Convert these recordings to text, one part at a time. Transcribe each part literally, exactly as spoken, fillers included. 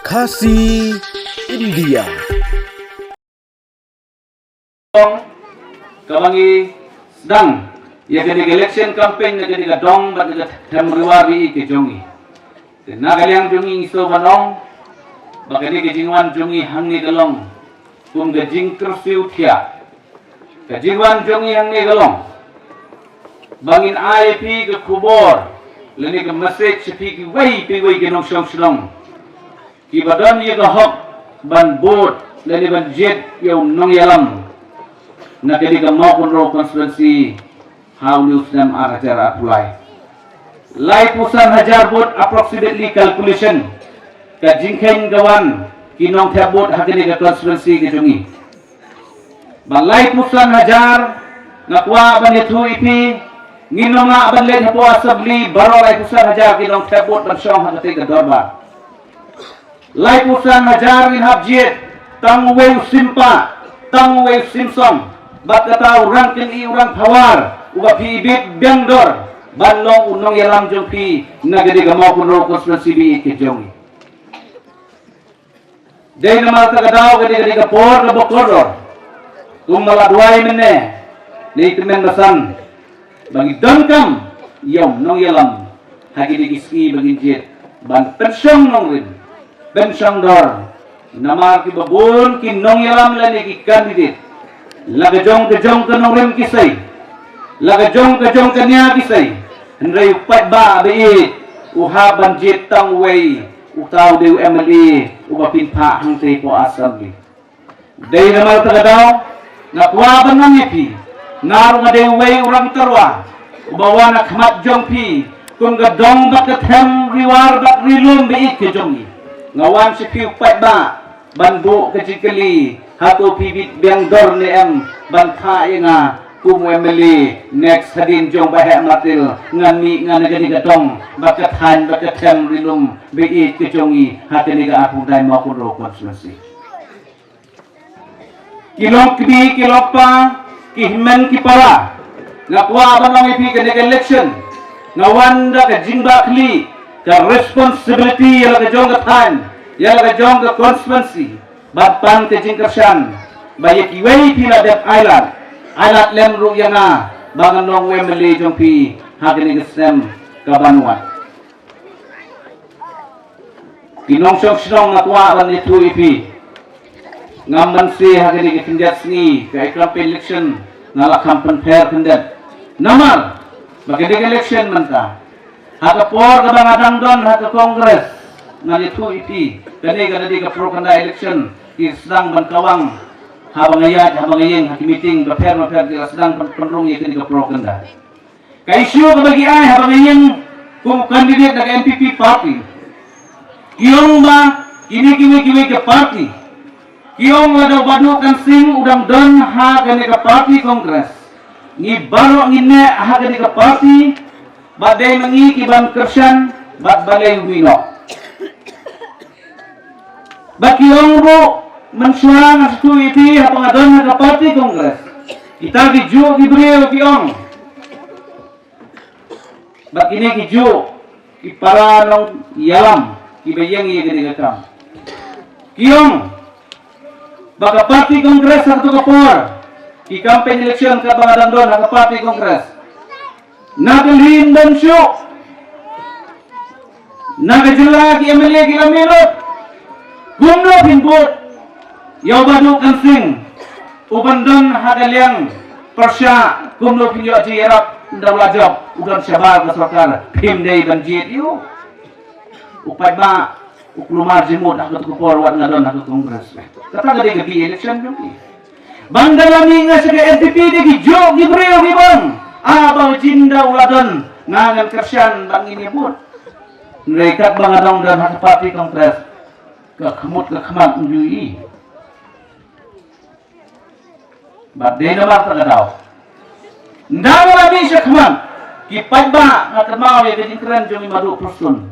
Khasi India. Kaba ngi sdang ïa kane ka election campaign na kane ka dong bad ka them Riwar Ri ka jong ngi. Te na ka liang jong ngi ngi sngewbha ban ong ba kane ka jingwan jong ngi hangne ka long kum ka jingkyrsiew thiah. Ka jingwan jong ngi hangne ka long ba ngin ai ïa phi ka khubor lane ka message sha phi kiwei kiwei ki nongshong shnong kiba don ïa ka hok ban bud lane ban jied ïa u nongïalam na kane ka Mawkynrew constituency ha une u snem ar hajar arphew lai. Laiphew san hajar vote approximately calculation ka jingkheiñ ka wan ki nongthep vote ha kane ka constituency ka jong ngi. Ba laiphew san hajar nga kwah ban ïathuh ïa phi, ngin ym lah ban leit hapoh assembly baroh laiphew san hajar ki nongthep vote ban shong ha kata ka dorbar. Laiphew san hajar ngin hap jied tang uwei u symbud, tang uwei u symbai, bad kata u rangkynmaw, u rangpawar uba phi bit biang dor ban long u nongïalam jong phi na kane ka Mawkynrew constituency ba ïeit ka jong ngi. Dei namar kata ka daw kane ka dei ka por kaba kordor kumba la duwai mynne na i tymmen basan ba ngi donkam ïa u nongïalam ha kine ki sngi ba ngin jied ban pynshong nongrim pynshong dor. Namar kiba bun ki nongïalam lane ki candidate la ka jong ka jong ka nongrim ki sei, la ka jong ka jong ka nia ki sei, hynrei u paidbah ba ïeit u hap ban jied tang uwei, uta u dei u MLA uba pynphah hangtei hapoh assembly. Dei namar kata ka daw nga kwah ban ong ïa phi, nga ruh nga dei uwei u rangtyrwa uba wan ha khmat jong phi kum ka dong bad ka them Riwar bad Ri Lum ba ïeit ka jong ngi. Nga wan sha phi u paidbah ban buh ka jingkylli, hato phi bit biang dor ne em ban phah ïa nga kum u MLA next hadien jong Bah Heh Martil? Ngan mih nga na kane ka dong bad ka thaiñ bad ka them Ri Lum ba ïeit ka jong ngi ha kane ka arphew khyndai Mawkynrew constituency. Ki long kmie ki long kpa, ki hynmen ki para, nga kwah ban ong ïa phi, kane ka election nga wan da ka jingbakla, ka responsibility ïa la ka jong ka thaiñ, ïa la ka jong ka constituency, ban pan ka jingkyrshan ba ïa kiwei phi la dep ailad, ailad lem ruh ïa nga ba ngan long u MLA jong phi ha kane ka snem kaban wan. Ki nongshong shnong, nga kwah ban ïathuh ïa phi, ngam banse ha kine ki khyndiat sngi ka campaign election nga la kham pynpher khyndiat. Namar ba kine ki election mynta, ha ka por kaba nga dang don ha ka Congress, ngan ïathuh ïa phi, kane ka dei ka pro kanda election ki sdang ban kawang haba nga ïaid haba nga ïeng ha ki meeting bapher bapher, ki la sdang ban pynrung ïa kane ka pro kanda. Ka issue kaba ki ai haba nga ïeng kum u candidate na ka NPP party, ki ong ba kine kiwei kiwei ki party, ki ong lada u Bah Dukan Singh u dang don ha kane ka party Congress, ngi baroh ngi neh ha kane ka party, bad dei ma ngi ki ban kyrshan bad balei u mih noh. Ba ki ong ruh, mynshuwa nga shu ïathuh ïa phi, haba nga don ha ka party Congress, kita ki juh ki briew ki ong. Ba kine ki juh ki para nongïalam kiba ïeng ïa kane ka kam, ki ong ba ka party Congress ha kato ka por, ki campaign election kaba nga dang don ha ka party Congress, na Delhi don shuh, na ka jylla ki MLA ki la mih lut. Kumno phin bud ïa u Bah Dukan Singh uban don ha ka liang pyrshah? Kumno phin ïoh jingïarap ynda u la jop, u don shabar ka sorkar, phim dei ban jied ïa u? U paidbah u kulmar jingmut ha kato ka por wat nga don ha ka Congress. Kata ka dei ka by-election jong ki. Ba ynda la mih nga sha ka NPP dei ki juh ki briew ki ong, ah, ba u Jin da u la don, nga ngan kyrshan ba ngin ïa bud. Hynrei katba nga dang don ha ka party Congress, ka khmut ka khmat ym ju i. Bad dei namar kata ka daw, ynda nga la mih sha khmat, ki paidbah, nga kynmaw ïa ka jingkren jong i Madu Prestone,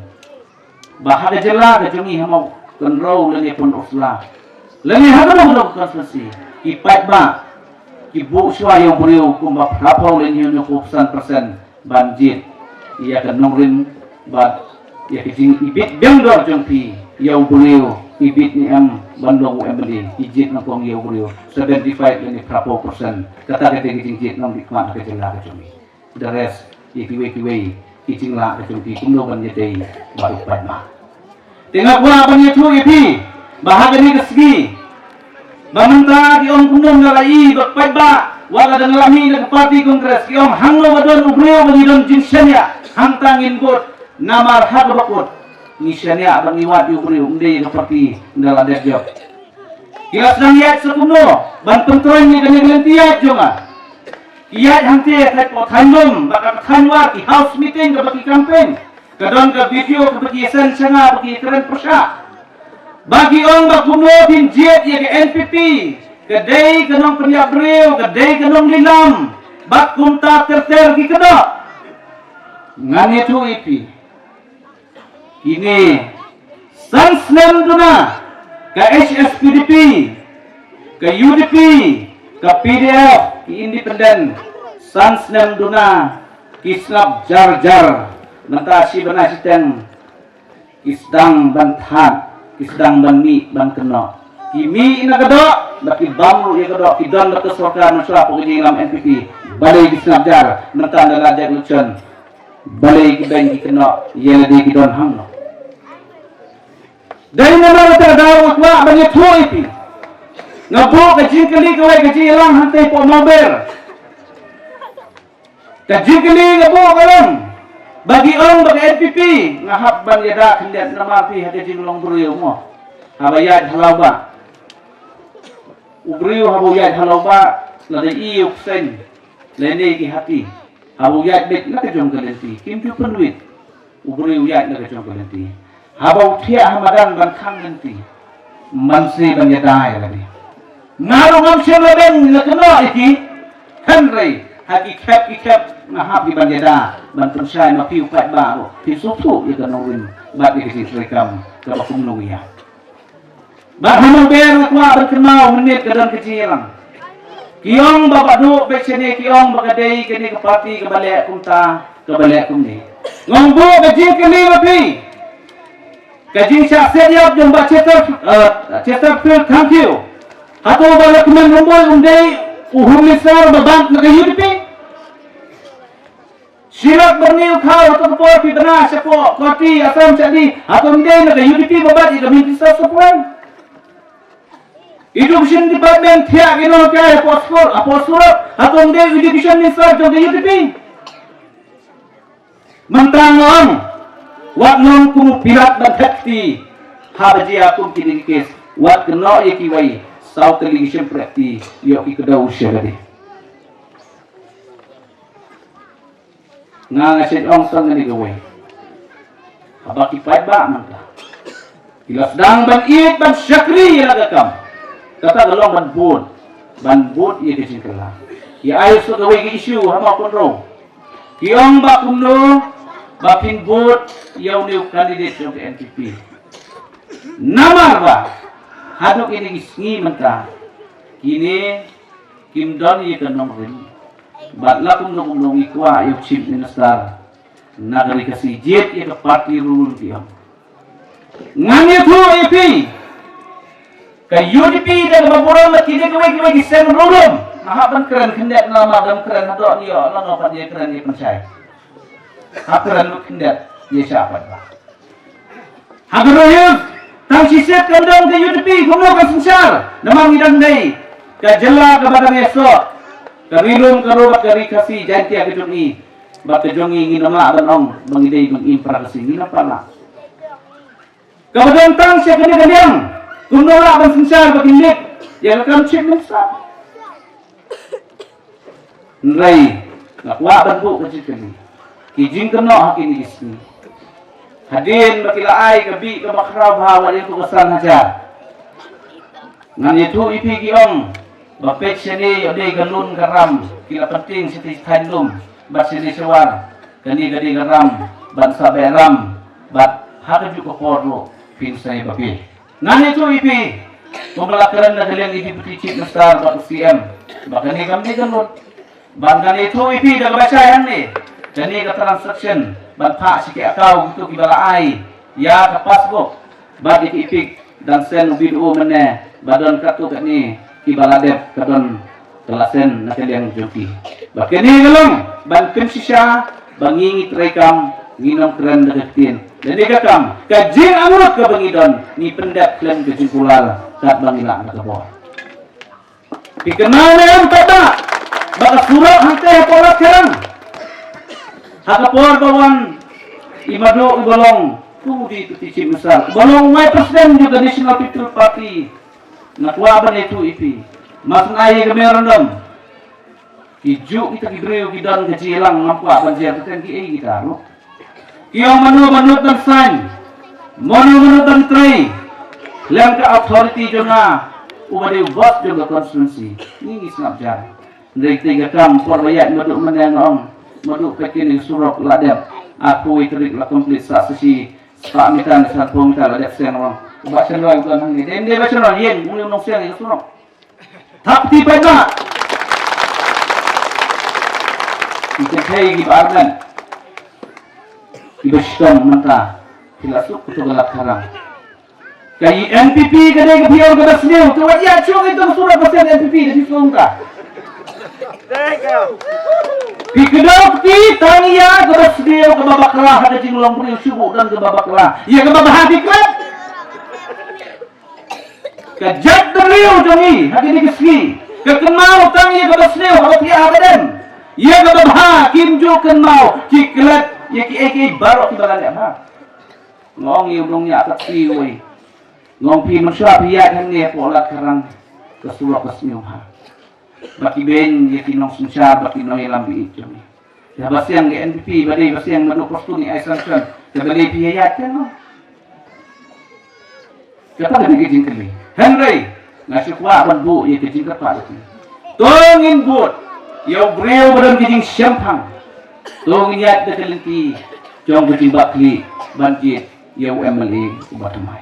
ba ha ka jylla ka jong ngi ha Mawkynrew lane Pynursla lane ha kano kano ka constituency, ki paidbah ki buh shuwa ïa u briew kumba phra phew lane hynñiew phew san percent ban jied ïa ka nongrim bad ïa ka jingibit biang dor jong phi ïa u briew Ki bit ne em ban long u MLA, ki jied nyngkong ïa u briew, seventy-five lane phra phew percent. Kata ka dei ka jingjied nongdie khmat ha ka jylla ka jong ngi. The rest, ïa kiwei kiwei ki jinglah ka jong ki kumno ban ïadei bad u paidbah. Te nga kwah ban ïathuh ïa phi ba ha kane ka sngi ba mynta ki ong kumno, nga la ïohi ba paidbah wat la dang la mih na ka party Congress, ki ong hangno ba don u briew ba ngi don jingshaniah, hangta ngin bud. Namar ha kaba kut ngi shaniah ba ngi wad ïa u briew, ym dei ka party, ynda la dep jop. Ki la sdang ïaid sa kumno ban pyntroiñ ïa kane ka lynti ïaid jong nga. Ki ïaid hangte thait poh thaiñ lum bad ka thaiñ war, ki house meeting kaba ki campaign. Ka don ka video kaba ki send sha nga ba ki kren pyrshah. Ba ki ong ba kumno phin jied ïa ka NPP, ka dei ka nongpynïap briew, ka dei ka nonglilam, bad kumta ter ter ki kynnoh. Ngan ïathuh ïa phi. Kine san snem duna ka HSPDP, ka UDP, ka PDF, ki independent, san snem duna ki sngap jar jar. Mynta shi bnai shiteng ki sdang ban thad, ki sdang ban mih ban kynnoh. Ki mih na ka doh bad ki bam ruh ïa ka doh, ki don bad ka sorkar mynshuwa hapoh ka jingïalam NPP. Balei ki sngap jar? Mynta ynda la dep election, balei ki beiñ ki kynnoh ïa lade ki don hangno? Dei namar kata ka daw nga kwah ban ïathuh ïa phi. Nga buh ka jingkylli kawei ka jingïalang hangtei hapoh Mawber. Ka jingkylli nga buh ka long ba ki ong ba ka NPP. Nga hap ban ïada khyndiat namar phi ha ka jinglong briew mo. Haba ïaid ha lawbah, u briew haba u ïaid ha lawbah, lada i u bseiñ lane ki hati, haba u ïaid beit na ka jong ka lynti, kim ju pynwit. U briew u ïaid na ka jong ka lynti. Haba u thiah ha madan ban khang lynti, man se ban ïada ïa lade. Nga ruh ngam shym la beiñ la kynnoh ïa ki. Hynrei ha ki khep ki khep nga hap hi ban ïada, ban pynshai ma phi u paidbah ruh phi sngewthuh ïa ka nongrim bad ïa ka jingtrei kam kaba kumno ïa. Bad ha Mawber nga kwah ban kynmaw mynmiet ka don ka jingïalang. Ki ong ba Bah Duh bad shane ki ong ba ka dei kane ka party kaba leh kumta, kaba leh kumne. Nga ong buh ka jingkylli ma phi. Ka jingshah set ïap jong Bah Chester, eh, Chesterfield Thangkhiew, hato Bah Lahkmen Rymbui um dei u Home Minister ba bad na ka UDP? Shi lak byrni u khaw, hato ka por phi bna shapoh Guwahati, Assam, shadi, hato ym dei na ka UDP ba bat ïa ka Minister Supply? Education Department thiah ki nonghikai hapoh skul, hapoh skul, hato ym dei Education Minister jong ka UDP? Mynta nga ong, wat long kum u Pilat ban thep kti haba jia kum kine ki case, wat kynnoh ïa kiwei, saw tylli ki shympriahti, ïoh ki kdew sha ka dei. Nga, nga shet ong tang kane kawei. Haba ki paidbah mynta ki la sdang ban ïeit ban shakri ïa la ka kam, kata ka long ban bud, ban bud ïa ka jingkylla. Ïa ai sa kawei ka issue ha Mawkynrew. Ki ong ba kumno ba phin bud ïa une u candidate jong ka NPP. Namar ba haduh kine ki sngi mynta kine kim don ïa ka nongrim. Bad la kumno kumno ngi kwah ïa u Chief Minister na ka Ri Khasi jied ïa ka party rule ki ong. Ngan ïathuh ïa phi, ka UDP da kaba burom bad kine kiwei kiwei ki seng rulum. Nga hap ban kren khyndiat namar dang kren haduh ïa lano pat ïa kren ïa pynshai. Hap kren lut khyndiat ïa sha pat ba. Ha ka roi tang shisien kan don ka UDP kumno ka synshar, namar ngi dang dei ka jylla kaba dang ïasoh, ka Ri Lum, ka Ro bad ka Ri Khasi Jaiñtia ka jong ngi. Bad ka jong ngi ngin ym lah ban ong ba ngi dei ba ngim para Khasi, ngin ym pat lah. Kaba don tang sha kane ka liang, kumno lah ban synshar ba kin lip ïa ka kam Chief Minister. Hynrei nga kwah ban buh ka jingkylli, ki jingkynnoh ha kine ki sngi. Hadien ba ki la ai ka bih kaba khraw bha wat ïa tu ka san hajar. Ngan ïathuh ïa phi, ki ong ba peit shane ïoh dei ka lun ka ram, ki la pyntieng shatei sha thaiñ lum bad shane sha war. Kane ka dei ka ram ban sa beh ram bad ha kajuh ka por ruh phin sa ïa ba phi. Ngan ïathuh ïa phi, kumba la kren na ka liang i Deputy Chief Minister bad u CM, ba kane kam dei ka lut. Bad ngan ïathuh ïa phi da kaba shai hangne, kane ka transaction ban phah sha ki account kito kiba la ai ïa ka passbook bad ïa ki EPIC Dang shen u bit u mynne ba don katto katne kiba la dep ka don ka la shen na ka liang jong ki. Ba kane ka long ban pynshisha ba ngi ngi treikam, ngi nongkren da ka ktien. Lane ka kam, ka jingangnud kaba ngi don, ngi pyndep khlem ka jingkular katba ngi lah na ka bor. Phi kynmaw ne em, Paidbah, ba ka surok hangtei hapoh Lad Kharang, ha ka por ba wan i Madu uba long, kum u Deputy Chief Minister, uba long u Vice President jong ka National People Party, nga kwah ban ïathuh ïa phi, ma sngewbha ïa ka memorandum. Ki juk kita ki briew ki don ka jingïalang, ngam kwah ban jer, tang ki ei kita ruh. Ki ong mano mano ban sign, mano mano ban trei, lem ka authority jong nga, uba dei u boss jong ka constituency. Ngi ngi sngap jar. Hynrei te ka kam por ba ïaid Madu mynne nga ong, Madu peit kine surok la dep, arphew tarik la complete, sa sa shi spah meter, sanphew meter la dep seng, ong. Ba shen roi u don hangne, dei dei ba shen roi ïeng, ong ïa u nongseng ïa ka surok. Thap kti Paidbah. Ki kynthei kiba arngut, kiba shitom mynta, ki la suk kato ka Lad Kharang. Ka NPP ka dei ka phi ong kaba sniew, te wat ïa shong ito ka surok ba sniew NPP da phi sniew ka. Phi kdew kti tang ïa kaba sniew, kaba bakla ha ka jinglong briew, shu bun don kaba bakla. Ïa kaba bha phi klet. Ka jaitbynriew jong ngi ha kine ki sngi ka kynmaw tang ïa kaba sniew, haba thiah haba dem. Ïa kaba bha kim ju kynmaw, ki klet ïa kiei kiei baroh kiba la leh bha. Nga ong ïa u nongñiah taxi uwei, nga ong phi mynshuwa phi ïaid hangne hapoh Lad Kharang, ka surok ka sniew bha. Bad ki beiñ ïa ki nongsynshar bad ki nongïalam ba ïeit jong ngi. Ïa ba seng ka NPP ba dei ba seng Madu Pashtun i ai sanction, ka ba dei phi ïa ïaid te no. Kata ka dei ka jingkylli. Hynrei nga shu kwah ban buh ïa ka jingkyrpad ïa phi. To ngin bud ïa u briew ba don ka jingshemphang. To ngin ïaid da ka lynti jong ka jingbakla ban jied ïa u MLA uba thymmai.